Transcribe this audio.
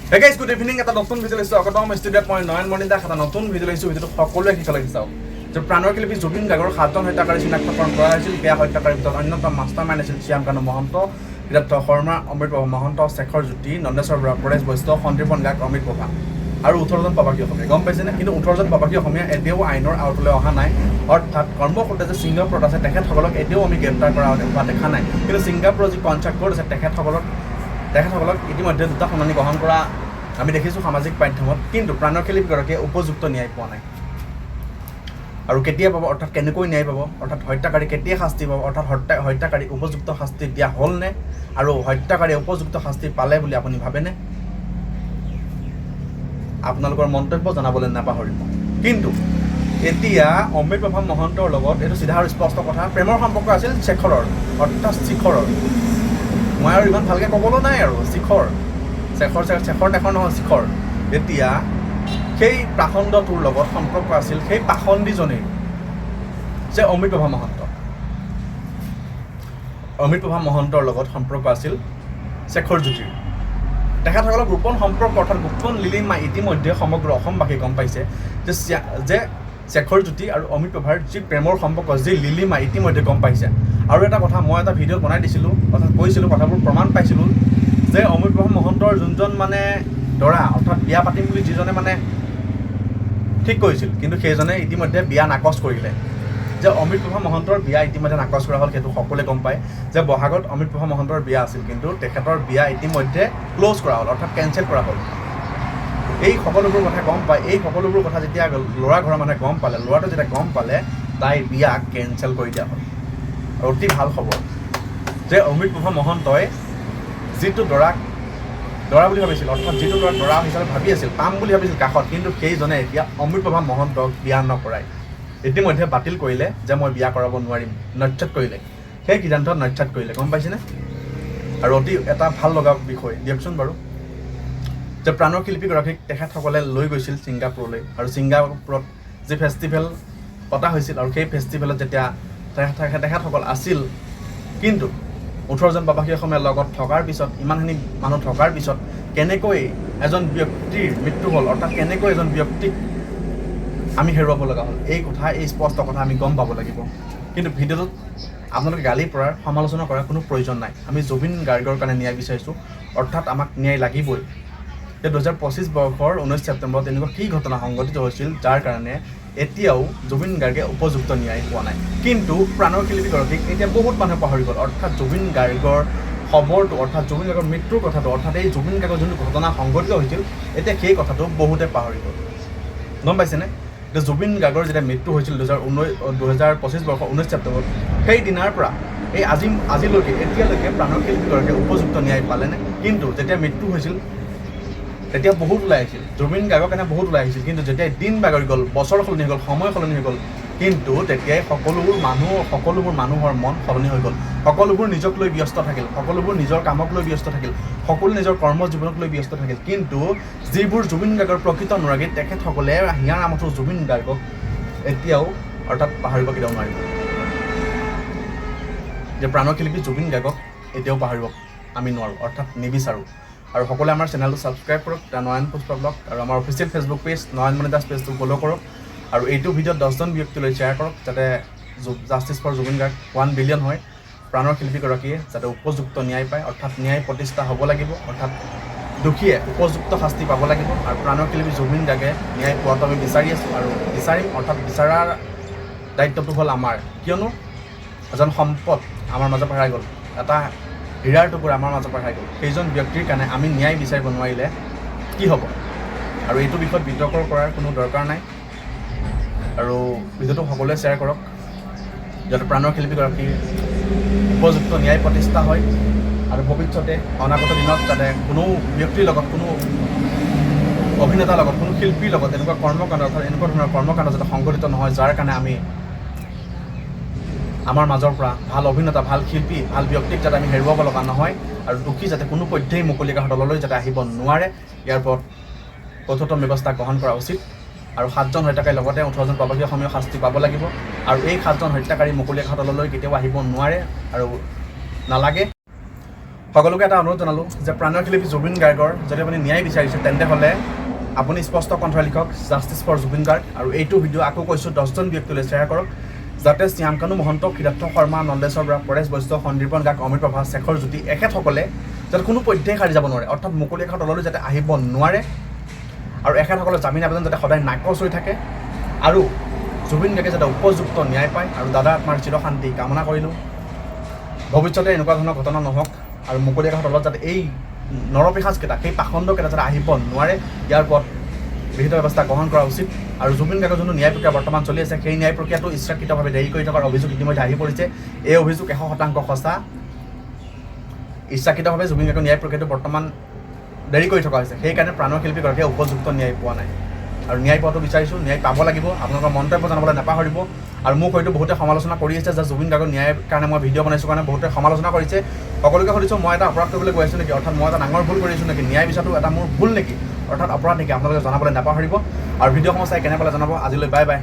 Hey guys, good evening. এটা নতুন video' লৈছোঁ স্বাগতম। ষ্টুডিঅ'ত মই নয়ন মণি দাস। এটা নতুন ভিডিঅ' লৈছোঁ। ভিডিঅ'টো সকলোৱে শেষলৈকে চাওক যে প্ৰাণৰ শিল্পী জুবিন গাৰ্গৰ সাতজন হত্যাকাৰী চিনাক্তকৰণ কৰা হৈছিল। সেয়া হত্যাকাৰীৰ ভিতৰত অন্যতম মাষ্টাৰ মাইণ্ড আছিল শ্যাম কানু মহন্ত, সিদ্ধাৰ্থ শৰ্মা, অমৃত প্ৰভা মহন্ত, শেখৰ জ্যোতি, নন্দেশ্বৰ বৰা, পৰেশ বৈশ্য, সন্দীপন গাৰ্গ, অমৃত প্ৰভা আৰু 18জন প্ৰবাসী অসমীয়া। গম পাইছেনে? কিন্তু 18জন প্ৰবাসী অসমীয়া এতিয়াও আইনৰ আওতালৈ অহা নাই। অৰ্থাৎ কৰ্মসূত্ৰে যে ছিংগাপুৰত আছে, তেখেতসকলক এতিয়াও আমি গ্ৰেপ্তাৰ কৰা হোৱা দেখা নাই। কিন্তু ছিংগাপুৰৰ যি কনচাৰ্ট কোৰ্ট আছে, তেখেতসকলক ইতিমধ্যে দুটা শুনানি গ্ৰহণ কৰা আমি দেখিছোঁ সামাজিক মাধ্যমত। কিন্তু প্ৰাণৰ শিল্পীগৰাকীয়ে উপযুক্ত ন্যায় পোৱা নাই। আৰু কেতিয়া পাব, অৰ্থাৎ কেনেকৈ ন্যায় পাব, অৰ্থাৎ হত্যাকাৰী কেতিয়া শাস্তি পাব, অৰ্থাৎ হত্যাকাৰীক উপযুক্ত শাস্তি দিয়া হ'লনে আৰু হত্যাকাৰীয়ে উপযুক্ত শাস্তি পালে বুলি আপুনি ভাবেনে? আপোনালোকৰ মন্তব্য জনাবলৈ নাপাহৰিব। কিন্তু এতিয়া অমৃত প্ৰভা মহন্তৰ লগত, এইটো চিধা আৰু স্পষ্ট কথা, প্ৰেমৰ সম্পৰ্ক আছিল শেখৰৰ, অৰ্থাৎ শিখৰৰ। মই আৰু ইমান ভালকৈ ক'বলৈ নাই আৰু, শিখৰ, শেখৰ, শেখৰ তেখৰ নহয়, শিখৰ। এতিয়া সেই পাখণ্ডটোৰ লগত সম্পৰ্ক আছিল সেই পাখণ্ডীজনীৰ যে অমৃত প্ৰভা মহন্ত। অমৃত প্ৰভা মহন্তৰ লগত সম্পৰ্ক আছিল শেখৰ জ্যোতিৰ। তেখেতসকলৰ গোপন সম্পৰ্ক, অৰ্থাৎ গোপন লিলিমা ইতিমধ্যে সমগ্ৰ অসমবাসী গম পাইছে যে শেখৰ জ্যোতি আৰু অমৃত প্ৰভাৰ যি প্ৰেমৰ সম্পৰ্ক, যি লিলিমা ইতিমধ্যে গম পাইছে। আৰু এটা কথা মই এটা ভিডিঅ'ত বনাই দিছিলোঁ, অৰ্থাৎ কৈছিলোঁ, কথাবোৰ প্ৰমাণ পাইছিলোঁ যে অমৃত প্ৰভা মহন্তৰ যোনজন মানে দৰা, অৰ্থাৎ বিয়া পাতিম বুলি যিজনে মানে ঠিক কৰিছিল, কিন্তু সেইজনে ইতিমধ্যে বিয়া নাকচ কৰিলে। যে অমৃত প্ৰভা মহন্তৰ বিয়া ইতিমধ্যে নাকচ কৰা হ'ল, সেইটো সকলোৱে গম পায় যে বহাগত অমৃত প্ৰভা মহন্তৰ বিয়া আছিল, কিন্তু তেখেতৰ বিয়া ইতিমধ্যে ক্ল'জ কৰা হ'ল, অৰ্থাৎ কেঞ্চেল কৰা হ'ল। এই সকলোবোৰ কথা গম পাই, এই সকলোবোৰ কথা যেতিয়া ল'ৰা ঘৰৰ মানুহে গম পালে, ল'ৰাটো যেতিয়া গম পালে, তাইৰ বিয়া কেঞ্চেল কৰি দিয়া হ'ল। আৰু অতি ভাল খবৰ যে অমৃত প্ৰভা মহন্তই যিটো দৰাক দৰা বুলি ভাবিছিল, অৰ্থাৎ যিটো দৰাক দৰা হিচাপে ভাবি আছিল, পাম বুলি ভাবিছিল কাষত, কিন্তু সেইজনে এতিয়া অমৃত প্ৰভা মহন্তক বিয়া নকৰায়। ইতিমধ্যে বাতিল কৰিলে যে মই বিয়া কৰাব নোৱাৰিম। নস্যাৎ কৰিলে, সেই সিদ্ধান্ত নস্যাৎ কৰিলে। গম পাইছেনে? আৰু অতি এটা ভাল লগা বিষয় দিয়কচোন বাৰু যে প্ৰাণৰ শিল্পীগৰাকীক তেখেতসকলে লৈ গৈছিল ছিংগাপুৰলৈ আৰু ছিংগাপুৰত যি ফেষ্টিভেল পতা হৈছিল আৰু সেই ফেষ্টিভেলত যেতিয়া তেখেতসকল আছিল, কিন্তু 18জন প্ৰবাসী অসমীয়াৰ লগত থকাৰ পিছত, ইমানখিনি মানুহ থকাৰ পিছত কেনেকৈ এজন ব্যক্তিৰ মৃত্যু হ'ল, অৰ্থাৎ কেনেকৈ এজন ব্যক্তিক আমি হেৰুৱাব লগা হ'ল, এই কথা, এই স্পষ্ট কথা আমি গম পাব লাগিব। কিন্তু ভিডিঅ'টোত আপোনালোকে গালি পৰাৰ, সমালোচনা কৰাৰ কোনো প্ৰয়োজন নাই। আমি জুবিন গাৰ্গৰ কাৰণে ন্যায় বিচাৰিছোঁ, অৰ্থাৎ আমাক ন্যায় লাগিবই। যে 2025 বৰ্ষৰ 19 ছেপ্টেম্বৰত এনেকুৱা কি ঘটনা সংঘটিত হৈছিল, যাৰ কাৰণে এতিয়াও জুবিন গাৰ্গে উপযুক্ত ন্যায় পোৱা নাই। কিন্তু প্ৰাণৰ শিল্পীগৰাকীক এতিয়া বহুত মানুহে পাহৰি গ'ল। অৰ্থাৎ জুবিন গাৰ্গৰ খবৰটো, অৰ্থাৎ জুবিন গাৰ্গৰ মৃত্যুৰ কথাটো, অৰ্থাৎ এই জুবিন গাৰ্গৰ যোনটো ঘটনা সংঘটিত হৈছিল, এতিয়া সেই কথাটো বহুতে পাহৰি গ'ল। গম পাইছেনে? এতিয়া জুবিন গাৰ্গৰ যেতিয়া মৃত্যু হৈছিল 2025 বৰ্ষৰ 19 ছেপ্টেম্বৰত, সেই দিনাৰ পৰা এই আজিলৈকে, এতিয়ালৈকে প্ৰাণৰ শিল্পীগৰাকীয়ে উপযুক্ত ন্যায় পালেনে? কিন্তু যেতিয়া মৃত্যু হৈছিল তেতিয়া বহুত ওলাই আহিছিল, জুবিন গাৰ্গৰ কাৰণে বহুত ওলাই আহিছিল। কিন্তু যেতিয়া দিন বাগৰি গ'ল, বছৰ সলনি হৈ গ'ল, সময় সলনি হৈ গ'ল, কিন্তু তেতিয়াই সকলোবোৰ মানুহৰ মন সলনি হৈ গ'ল। সকলোবোৰ নিজক লৈ ব্যস্ত থাকিল, সকলোবোৰ নিজৰ কামক লৈ ব্যস্ত থাকিল, সকলো নিজৰ কৰ্ম জীৱনক লৈ ব্যস্ত থাকিল। কিন্তু যিবোৰ জুবিন গাৰ্গৰ প্ৰকৃত অনুৰাগী, তেখেতসকলে হিয়াৰ আমঠু জুবিন গাৰ্গক এতিয়াও অৰ্থাৎ পাহৰিব কেতিয়াও নোৱাৰিব। যে প্ৰাণৰ শিল্পী জুবিন গাৰ্গক এতিয়াও পাহৰিব আমি নোৱাৰোঁ, অৰ্থাৎ নিবিচাৰোঁ। আৰু সকলোৱে আমাৰ চেনেলটো ছাবস্ক্ৰাইব কৰক, the নয়ন পুষ্প ব্লগ, আৰু আমাৰ official Facebook page Nayanmoni Das পেজটো ফ'ল' কৰক আৰু এইটো ভিডিঅ'ত 10জন ব্যক্তিলৈ শ্বেয়াৰ কৰক, যাতে justice for Zubeen Garg 1 billion হয়। প্ৰাণৰ শিল্পীগৰাকীয়ে যাতে উপযুক্ত ন্যায় পায়, অৰ্থাৎ ন্যায় প্ৰতিষ্ঠা হ'ব লাগিব, অৰ্থাৎ দোষীয়ে উপযুক্ত শাস্তি পাব লাগিব আৰু প্ৰাণৰ শিল্পী জুবিন গাৰ্গে ন্যায় পোৱাটো আমি বিচাৰি আছোঁ আৰু বিচাৰিম। অৰ্থাৎ বিচৰাৰ দায়িত্বটো হ'ল আমাৰ। কিয়নো এজন সম্পদ আমাৰ মাজৰ পৰা হেৰাই গ'ল, এটা হীৰাৰ টুকুৰা আমাৰ মাজৰ পৰা হেৰাই গ'ল। সেইজন ব্যক্তিৰ কাৰণে আমি ন্যায় বিচাৰিব নোৱাৰিলে কি হ'ব? আৰু এইটো বিষয়ত বিতৰ্ক কৰাৰ কোনো দৰকাৰ নাই। আৰু ভিডিঅ'টো সকলোৱে শ্বেয়াৰ কৰক, যাতে প্ৰাণৰ শিল্পীগৰাকীৰ উপযুক্ত ন্যায় প্ৰতিষ্ঠা হয় আৰু ভৱিষ্যতে অনাগত দিনত যাতে কোনো ব্যক্তিৰ লগত, কোনো অভিনেতাৰ লগত, কোনো শিল্পীৰ লগত এনেকুৱা কৰ্মকাণ্ড, অৰ্থাৎ এনেকুৱা ধৰণৰ কৰ্মকাণ্ড যাতে সংঘটিত নহয়, যাৰ কাৰণে আমি আমাৰ মাজৰ পৰা ভাল অভিনেতা, ভাল শিল্পী, ভাল ব্যক্তিক যাতে আমি হেৰুৱাব লগা নহয় আৰু দোষী যাতে কোনো পধ্যেই মুকলি আকাশৰ তললৈ যাতে আহিব নোৱাৰে, ইয়াৰ ওপৰত কঠোৰতম ব্যৱস্থা গ্ৰহণ কৰা উচিত। আৰু সাতজন হত্যাকাৰীৰ লগতে 18জন প্ৰবাসী অসমীয়া শাস্তি পাব লাগিব আৰু এই সাতজন হত্যাকাৰী মুকলি আকাশৰ তললৈ কেতিয়াও আহিব নোৱাৰে আৰু নালাগে। সকলোকে এটা অনুৰোধ জনালোঁ যে প্ৰাণৰ শিল্পী জুবিন গাৰ্গৰ যদি আপুনি ন্যায় বিচাৰিছে, তেন্তে হ'লে আপুনি স্পষ্ট কণ্ঠৰে লিখক "জাষ্টিছ ফৰ জুবিন গাৰ্গ"। আৰু এইটো ভিডিঅ' আকৌ কৈছোঁ, 10জন ব্যক্তিলৈ শ্বেয়াৰ কৰক, যাতে শ্যামকানু মহন্ত, সিদ্ধাৰ্থ শৰ্মা, নন্দেশ্বৰ বৰা, পৰেশ বৈশ্য, সন্দীপন গাৰ্গ, অমিত প্ৰভা, শেখৰ জ্যোতি, এখেতসকলে যাতে কোনো পধ্যেই সাৰি যাব নোৱাৰে, অৰ্থাৎ মুকলি আকাশৰ তললৈ যাতে আহিব নোৱাৰে আৰু এখেতসকলৰ জামিন আবেদন যাতে সদায় নাকচ হৈ থাকে আৰু জুবিন গাৰ্গে যাতে উপযুক্ত ন্যায় পায় আৰু দাদা আত্মাৰ চিৰশান্তি কামনা কৰিলোঁ। ভৱিষ্যতে এনেকুৱা ধৰণৰ ঘটনা নহওক আৰু মুকলি আকাশৰ তলত যাতে এই নৰপিশাচকেইটা, সেই পাখণ্ডকেইটা যাতে আহিব নোৱাৰে, ইয়াৰ ওপৰত বিহিত ব্যৱস্থা গ্ৰহণ কৰা উচিত। আৰু জুবিন গাৰ্গৰ যোনটো ন্যায় প্ৰক্ৰিয়া বৰ্তমান চলি আছে, সেই ন্যায় প্ৰক্ৰিয়াটো ইচ্ছাকৃতভাৱে দেৰি কৰি থকাৰ অভিযোগ ইতিমধ্যে আহি পৰিছে। এই অভিযোগ 100% সঁচা। ইচ্ছাকৃতভাৱে জুবিন গাৰ্গৰ ন্যায় প্ৰক্ৰিয়াটো বৰ্তমান দেৰি কৰি থকা হৈছে। সেইকাৰণে প্ৰাণৰ শিল্পীগৰাকীয়ে উপযুক্ত ন্যায় পোৱা নাই আৰু ন্যায় পোৱাটো বিচাৰিছোঁ, ন্যায় পাব লাগিব। আপোনালোকৰ মন্তব্য জনাবলৈ নাপাহৰিব। আৰু মোক হয়তো বহুতে সমালোচনা কৰি আছে যে জুবিন গাৰ্গৰ ন্যায়ৰ কাৰণে মই ভিডিঅ' বনাইছোঁ কাৰণে বহুতে সমালোচনা কৰিছে। সকলোকে সুধিছোঁ, মই এটা অপৰাধ কৰিবলৈ গৈ আছোঁ নেকি? অৰ্থাৎ মই এটা ডাঙৰ ভুল কৰিছোঁ নেকি? ন্যায় বিচৰাটো এটা মোৰ ভুল নেকি, অৰ্থাৎ অপৰাধ নেকি? আপোনালোকে জনাবলৈ নাপাহৰিব আৰু ভিডিঅ'সমূহ চাই কেনে পালে জনাব। আজিলৈ বাই বাই।